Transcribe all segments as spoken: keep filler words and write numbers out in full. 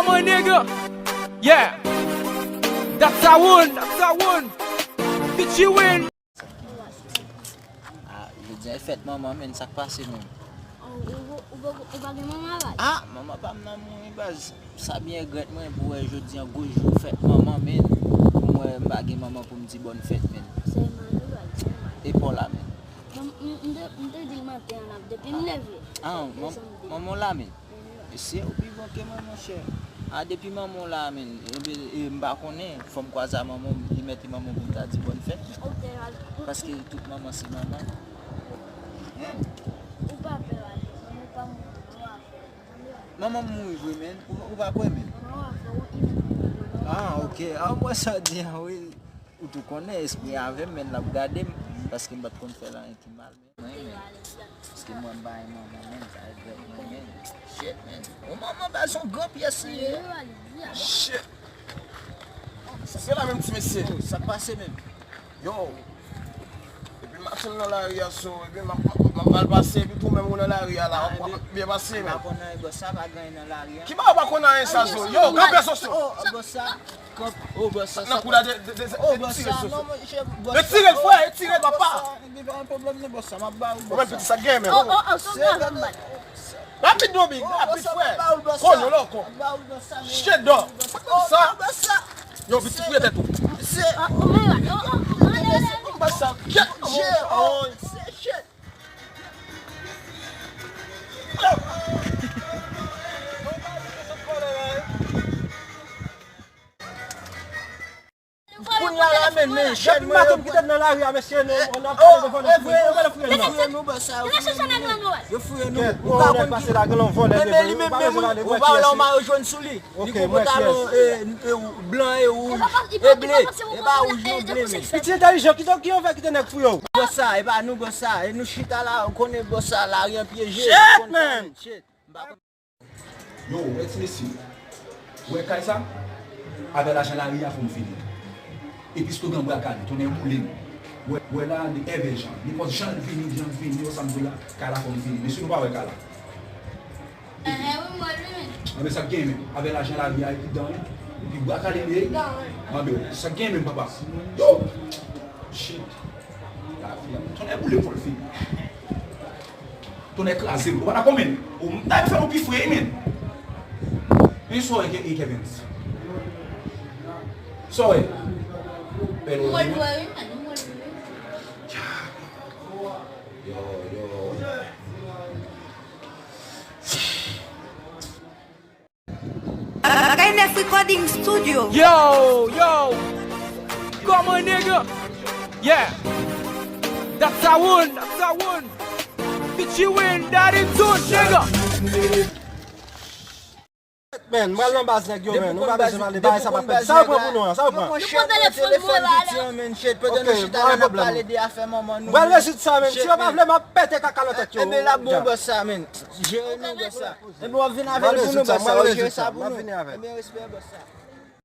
I'm a nigga. Yeah. That's a one. That's a one. Did you win? Ah, jodi a e fèt manman, men sa k pase menm? Ou, ou, ou, ou pa gen manman, baz? Ah, manman pa m nan mouri, baz. Sa byen regrèt mwen pou wè jodi a gwo jou fèt manman, men pou m wè m pa gen manman pou m di bòn fèt, men. Se mal, baz, se mal. E pa w la, men? Bon, m, m te, m te di l maten an la, depi m leve. Ah, manman w la, men. Mesye, ou pi bon ke mwen, monchè. A, depi manman w la, men, e, e, m pa konnen, fò m kwaze a manman m, li mete manman m pou m ta di bòn fèt, men. Paske tout manman se manman. Hein? Ou pa pè, ale, manman pa mouri, non, afè. Manman m mouri vre, men. Ou, ou pa kwè, men? Ah, ok. A, mwen sa di a, wi. Ou tou konnen, espri avè m, men l ap gade m, paske m pa t konn fè l anyen ki mal, men. Mwen, men. Paske mwen, m pa renmen manman, men, sa regrèt mwen, men. Shit, men. Yon manman pa se yon gran pyès li ye. Shit. Se la menm ti mesye. Sa k pase menm? Yo. Epi m ap fè nan lari a so, epi m ap, m ap, m ap mal pase, epi tou menm ou nan lari a la, w ap, w ap byen pase, men. M pa konn anyen, bòs, sa pa gen anyen nan lari a. Ki ba ou pa konn anyen sa, so? Yo, kanpe, so, so. Oh, bòs, sa. Kòb, oh, bòs, sa, nan kou la, de, de, de, oh, bòs, sa, non, monchè, bòs, sa. Retire l, frè, retire l, papa. Bòs, sa, gen pa yon pwoblèm, non, bòs, sa, m ap ba ou, bòs, sa. Ou menm piti sa k gen, men. Oh, oh, oh, sa, rapid, non, big, rapid, frè. Konyo, lòkò. Shit, dog. Sa. Yo, piti, fouye tèt ou. Bòs, sa, kèt, monchè. Oh, shit. Kounye a la, men, men, chèn mwen yo. Depi maten m kite n nan lari a, mesye, nou, nou ap fouye vòlè, fouye, fouye, fouye, fouye, nou. Yo fouye nou, yo fouye nou. Ou ka konn ki. Enben, li menm, menm, wi, ou pa wè la, ou mare jòn sou li. Li gon pantalon, e, e, blan e wouj, e ble. E pa wouj non, ble, men. Piti entèlijan, ki, ki yo fè kite nèg fouye w? Bòs sa, e pa nou, bòs sa. E nou chita la, ou konnen bòs sa, lari an pyeje. Shit, man! Shit. M pa konn. Yo, wè ti mesye. Wè kay sa? Avè lajan lari a fò m fini. E piske w gen bwa kale, tonnè boule m. Wè, wè la, li èvè jan. Nenpòt jan l vini, jan l vini, yo sa m di w la, kay la fò m fini. Mesye, nou pa wè kay la. Enben, sa k gen menm? Avè lajan lari a, epi dan, epi bwa kale li ye. Anben, sa k gen menm, papa? Yo! Shit. Lavi a, tonnè boule m fò l fini. Tonnè kraze m. Ou pa dakò, men. Ou, m ta fè nou pi fre, men. Men sa w wè, Kevens? Sa w wè? Pèl ou di. Yo, yo. Bagay Nèf Recording Studio. Yo, yo. Come on, nigga. Yeah. That's a one. That's a one. Bitch, you win. That is two, nigga. Men, m pral nan baz nèg yo, men. Nou pa bezwen pale bagay sa pa pèdi. Sa yo pran pou nou an, sa yo pran. Nou pran telefòn mwen la, la. Men, shit, pandan nou chita la, n ap pale de afè manman nou. M pral rezoud sa, men. Si yo pa vle, m ap pete kaka nan tèt yo. Enben, l ap bon, bòs sa, men. Jere nou, bòs sa. Enben, w ap vin avè l pou nou, bòs sa. W ap jere sa pou nou. Enben, respè, bòs sa.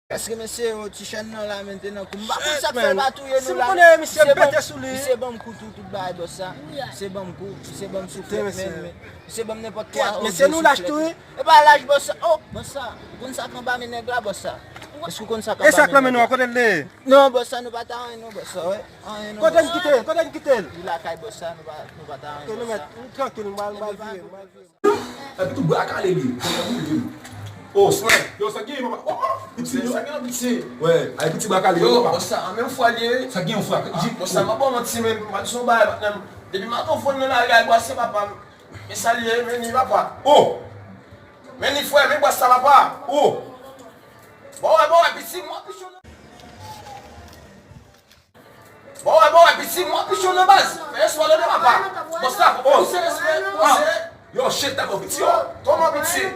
Paske mesye yo, ti chèn nan la, men, te nan kou. M pa konn sa k fè l pa touye nou la. Si m konnen misye pete sou li. Misye ban m kou tou, tout bagay, bòs sa. Misye ban m kou, misye ban m souflèt, men, men. Misye ban m nenpòt twa. Mesye, nou lach tou, wi. E pa lach, bòs sa. Oh, bòs sa. Ou konn sa k anba men nèg la, bòs sa? Èske ou konn sa k anba men nèg la? E sa k nan men nou an, kote l ye? Non, bòs sa, nou pa ta anyen, non, bòs sa, wè. Anyen, non, bòs sa. Kote n kite l? Kote n kite l? Li lakay, bòs sa, nou pa, nou pa ta anyen, bòs sa. Trankil, nou pral, nou pral vire, nou pral vire. Epi tou bwa kale li ye. Tonnè boule m. Oh, frè. Yo, sa gen, papa? Oh, oh, piti, yo. Sa gen, piti. Wè, ay piti bwa kale yo, papa. Yo, bòs sa, an menm fwa li ye. Sa gen yon fwa. Ah, bòs sa, m ap ba w manti, men, m ap di w yon bagay, patnè m. Depi maten w fon nan lari a, bwa se papa m. Men sa li ye, men ni papa. Oh! Men ni frè, men bwa sa, papa. Oh! Bon, wè, bon, wè, piti, m ap pichon. Bon, wè, bon, wè, piti, m ap pichon nan baz. Fè espò tande papa. Bòs la, oh. Pouse respè, pouse. Yo, shit, dakò, piti, yo. Kòman piti?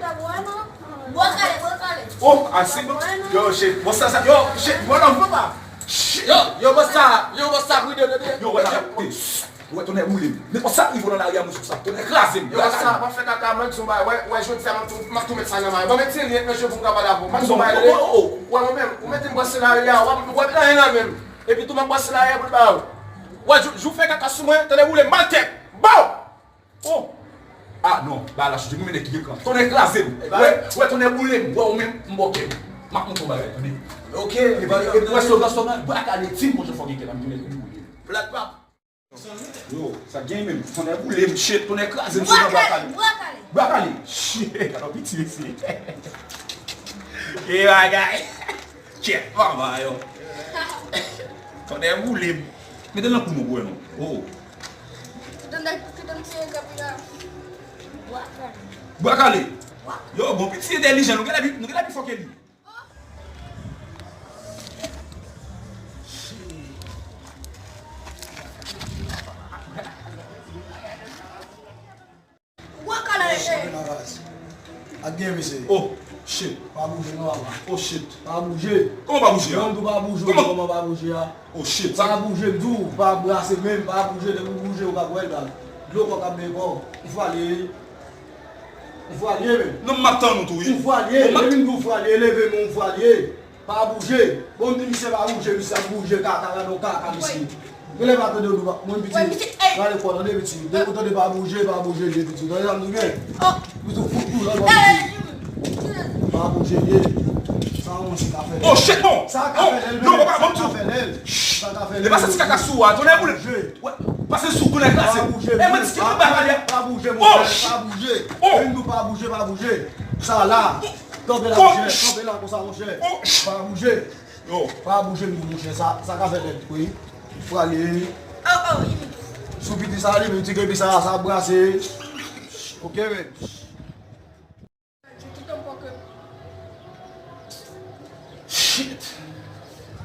Bwa kale, bwa kale. Oh, asi. Yo, shit. Bòs sa, sa, yo, shit, bwa nan papa. Shit. Yo, yo, bòs sa, yo, bòs sa, pride, pride. Yo, wè la. Ou wè tonnè boule m. Nenpòt sa k rive w nan lari a, mwen sou sa. Tonnè kraze m. Yo, bòs sa, pa fè kaka, mwen di w bagay. Wè, wè, jodi a, m ap tou, m ap tou met sa nan may. Ban m etire liyèt, mesye, pou m ka pale avè w. Ban m di w bagay, lè. Wè, mwen menm, ou mete m bwase lari a, w ap, w ap nan anyen nan men m. Epi tou m ap pase la, e pou l ba ou. Wè, jou, jou fè kaka sou mwen, tande boule m, mal tèt. Bow! Oh! Ah non, ba la chute, mwen ki gen kran. Tonnè kraze m. Wè, wè, tonnè boule m. Wè, ou menm, m bòkè. M ap montre w bagay, tande. Ok, epi, epi, wè, slogan, slogan, bwa kale, di m, monchè, fòk gen kè la, m tounen boule. Plat pap. Yo, sa gen menm. Tonnè boule m, shit, tonnè kraze m, slogan, bwa kale. Bwa kale. Bwa kale. Shit, alò piti, mesye. E bagay. Tchèk, mama, yo. Tonnè boule m. Mete l nan kou nou pou wè non. Oh. Kitan, kitan tire gap la. Bwa kale. Bwa kale. Yo, bon, piti entèlijan, nou gen lè pi, nou gen lè pi fò ke li. Bwa kale. Ak gen, mesye. Oh, shit. Pa bouje non, papa. Oh, shit. Pa bouje. Kòman pa bouje a? Mwen tou pa bouje, kòman? Kòman pa bouje a? Oh, shit. Pa bouje, m di w, pa brase menm, pa bouje, depi w bouje, ou pa wè l, dlo kòk ap bebe kò w. Ou fwale. Ou fwale, men. Non, m ap tann ou tou, wi. Ou fwale, depi m di w fwale, leve men w fwale. Pa bouje. Bon, m di misye pa bouje, misye ap bouje, kaka, gade yon kaka, misye. Genlè pa tande w, mwen piti. Gade kò, tande piti. Depi w tande pa bouje, pa bouje, li piti. Tande sa m di w byen? Piti, fout kou, lòt bò piti. Pa bouje, ye. Sa yon ti ka fè. Oh, shit, non. Sa ka fè lèl, non, papa, sa ka fè lèl. Sa ka fè lèl. E pa santi kaka sou a, tonnè boule. Wè, pase sou, tonnè kraze. Pa bouje, e mwen ti ki bal la. Pa bouje, monchè, pa bouje. Vin nou pa bouje, pa bouje. Sa la. Kanpe la, monchè, kanpe la konsa, monchè. Pa bouje. Yo. Pa bouje, m di w, monchè, sa, sa ka fè tèt kwe. Frale. Sou piti sa, li menm ti kanpe sa, sa brase. Ok, men. Shit.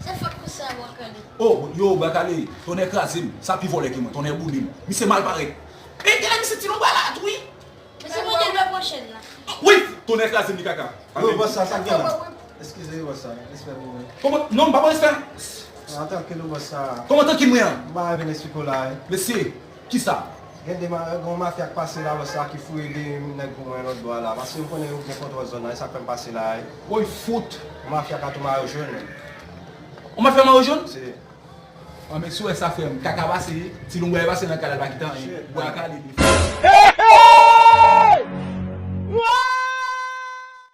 Se fòt pou sa, bwa kale. Oh, yo, bwa kale, tonnè kraze m. Sa pi vòlè ke mwen, tonnè boule m. Misye mal parèt. E, genlè misye ti lonbray la tou, wi. Mesye, mwen te lwe pwochèn la. Wi, tonnè kraze m, li kaka. Yo, bòs sa, sa k gen la? Eskize, bòs sa. Respè pou mwen. Kòman? Non, m pa pran respè. Antanke nou, bòs sa. Kòman tanke mwen an? M pa vin esplike w la, wi. Mesye, kisa? Gen de ma-, gen yon mafya k pase la, bòs sa, ki fouye de nèg pou mwen lòt bò a la. Paske m konnen yo gen kontwòl zòn nan, e sa k fè m pase la, wi. Woy, fout. Yon mafya Katou Mayo Jòn. Yon mafya Mayo Jòn? Se. An, men si w wè sa, frè m, kaka pase, ti lonbray pase nan kay la, l pa kite anyen. Bwa kale li.